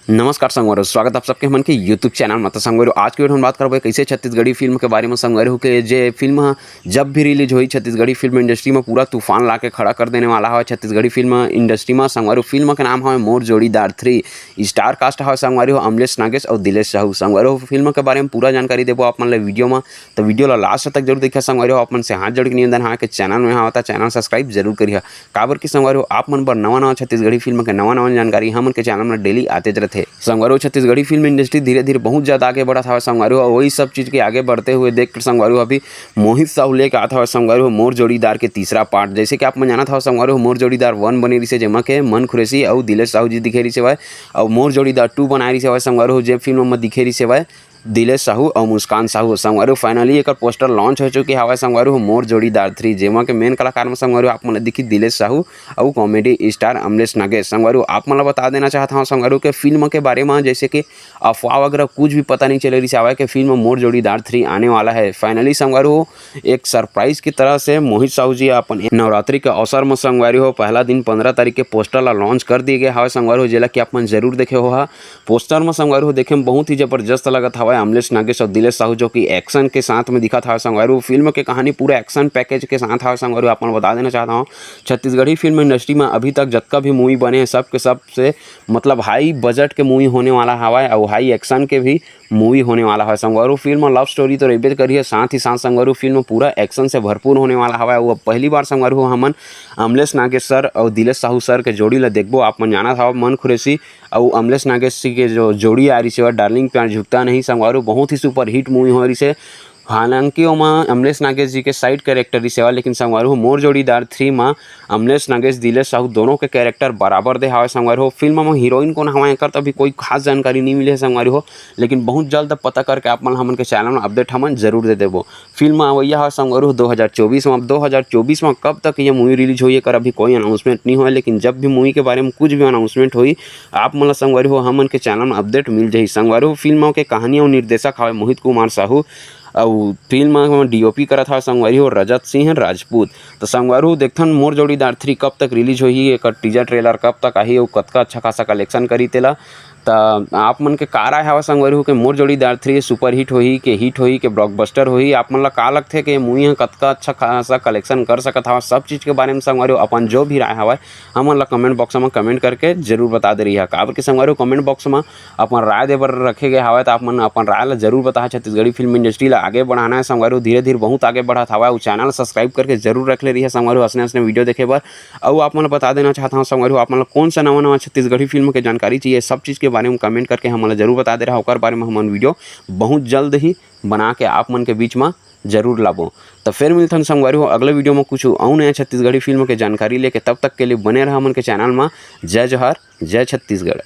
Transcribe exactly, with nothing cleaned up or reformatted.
नमस्कार संगवारी हो, स्वागत आप सबके हमन के YouTube चैनल में। तो संगवारी हो, आज के वीडियो में बात करबो एक ऐसे छत्तीसगढ़ी फिल्म के बारे में संगवारी हो, के जे फिल्म ह जब भी रिलीज होई, छत्तीसगढ़ी फिल्म इंडस्ट्री में पूरा तूफान ला के खड़ा कर देने वाला हवय छत्तीसगढ़ी फिल्म इंडस्ट्री में। संगवारी हो, फिल्म के नाम हवय मोर जोड़ीदार थ्री। स्टार कास्ट हवय संगवारी हो, अमलेश नागेश और दिलेश साहू। संगवारी हो, फिल्म के बारे में पूरा जानकारी देबो आप मन ले वीडियो में, तो वीडियो ला लास्ट तक जरूर देखिए संगवारी हो। आप मन से हाथ जोड़ के निवेदन है कि चैनल में हवय त चैनल सब्सक्राइब जरूर करिए, काबर कि संगवारी हो, आप मन बर नवा नवा छत्तीसगढ़ी फिल्म के नवा नवा जानकारी हमन के चैनल में डेली आते रहथे। संगवारी हो, छत्तीसगढ़ी फिल्म इंडस्ट्री धीरे धीरे बहुत ज्यादा आगे बढ़त हवय संगवारी हो, वही सब चीज के आगे बढ़ते हुए देख के संगवारी हो, अभी मोहित साहू लेके आत हवय संगवारी हो मोर जोड़ीदार के तीसरा पार्ट। जैसे कि आप मन जानत हवय संगवारी हो, मोर जोड़ीदार वन बने रहिसे, जेमा के मन खुरेसी अउ दिलेश साहू जी दिखे रहिसे हवय, अउ मोर जोड़ीदार टू बनाए रहिसे हवय संगवारी हो, जे फिल्म में दिखे रहिसे हवय दिलेश साहू अउ मुस्कान साहू। संगवारी हो, फाइनली एकर पोस्टर लॉन्च हो चुके हवय संगवारी हो मोर जोड़ीदार थ्री, जेमा के मेन कलाकार में संगवारी हो आप मन ल दिखी दिलेश साहू अउ कॉमेडी स्टार अमलेश नागेश। संगवारी हो, आप मन ल बता देना चाहत हवं संगवारी हो के फिल्म के बारे में, जैसे कि अफवाह वगैरह कुछ भी पता नहीं चले रहिसे हवय के फिल्म मोर जोड़ीदार थ्री आने वाला है। फाइनली संगवारी हो, एक सरप्राइज की तरह से मोहित साहू जी अपन नवरात्रि के अवसर में संगवारी हो पहला दिन पंद्रह तारीख के पोस्टर ला लॉन्च कर दिए गए हवय संगवारी हो, जेला कि आप मन जरूर देखे हो हा। पोस्टर में संगवारी हो देखे में बहुत ही जबरदस्त लगत हवय अमलेश नागेश और दिलेश साहू, जो कि एक्शन के साथ में दिखत हवय संगवारी हो। फिल्म के कहानी पूरा एक्शन पैकेज के साथ हवय संगवारी हो। आप मन बता देना चाहता हूँ, छत्तीसगढ़ी फिल्म इंडस्ट्री में अभी तक जतका भी मूवी बने हैं, सब के सब से मतलब हाई बजट के मूवी होने वाला हवय और हाई एक्शन के भी मूवी होने वाला हवय संगवारी हो। फिल्म लव स्टोरी तो रहिबे करिए, साथ ही साथ संगवारी हो फिल्म पूरा एक्शन से भरपूर होने वाला हवय। वो पहली बार संगवारी हो हमन अमलेश नागेश सर और दिलेश साहू सर के जोड़ी ला देखबो। आप मन जानत हव मन खुरेसी अउ अमलेश नागेश जी के जो जोड़ी आ रहिसे हवय डार्लिंग प्यार झुकता नहीं संगवारी हो, बहुत ही सुपरहिट मूवी हो रहिसे। हालांकि ओमा अमलेश नागेश जी के साइड कैरेक्टर रहिसे हवय, लेकिन संगवारी हो मोर जोड़ीदार थ्री मा अमलेश नागेश दिलेश साहू दोनों के कैरेक्टर बराबर दे हवय संगवारी हो। फिल्म में हीरोइन कोन हवय एकर तो अभी कोई खास जानकारी नहीं मिले है संगवारी हो, लेकिन बहुत जल्द पता करके आप मन हमन के चैनल में अपडेट हमन जरूर दे देबो। फिल्म अवैया हवय संगवारी हो दो हज़ार चौबीस में। अब दो हज़ार चौबीस में कब तक ये मूवी रिलीज होई एकर अभी कोई अनाउंसमेंट नहीं होय, लेकिन जब भी मूवी के बारे में कुछ भी अनाउंसमेंट होई आप मन ला संगवारी हो हमन के चैनल में अपडेट मिल जाही। संगवारी हो फिल्म के कहानी और निर्देशक हवय मोहित कुमार साहू अउ फिल्म में डीओपी करत हवय संगवारी हो रजत सिंह राजपूत। तो संगवारी हो देखथन मोर जोड़ीदार थ्री कब तक रिलीज होही, एकर टीजर ट्रेलर कब तक आही अउ कतका अच्छा खासा कलेक्शन करी तेला। त आप मन के का राय हवय संगवारी हो के मोर जोड़ीदार थ्री सुपरहिट होही के हिट होही के ब्लॉकबस्टर होही? आप मन ला का लगथे के मूवी ह कतका अच्छा खासा कलेक्शन कर सकत हवय? सब चीज के बारे में संगवारी हो अपन जो भी राय हवय हमन ला कमेंट बॉक्स में कमेंट करके जरूर बता दे रहिहा। काबर के संगवारी हो कमेंट बॉक्स में अपन राय दे बर रखे गए हवय, त आप मन अपन राय ला जरूर बताहा। छत्तीसगढ़ी फिल्म इंडस्ट्री ला आगे बढ़ाना है संगवारी हो, धीरे धीरे बहुत आगे बढ़त हवय। अउ चैनल सब्सक्राइब करके जरूर रख ले रहिहा संगवारी हो, असने असने वीडियो देखे बर। अउ आप मन ला बता देना चाहत हवं संगवारी हो, आप मन ला कौन सा नवा नवा छत्तीसगढ़ी फिल्म के जानकारी चाहिए, सब चीज के बारे में कमेंट करके हमन ला जरूर बता दे रहा, ओकर बारे में हमन वीडियो बहुत जल्द ही बना के आप मन के बीच में जरूर लाबो। तो फिर मिलथन संगवारी हो अगले वीडियो में कुछ अउ नया छत्तीसगढ़ी फिल्म के जानकारी लेके। तब तक के लिए बने रहा हमन के चैनल में। जय जोहार, जय छत्तीसगढ़।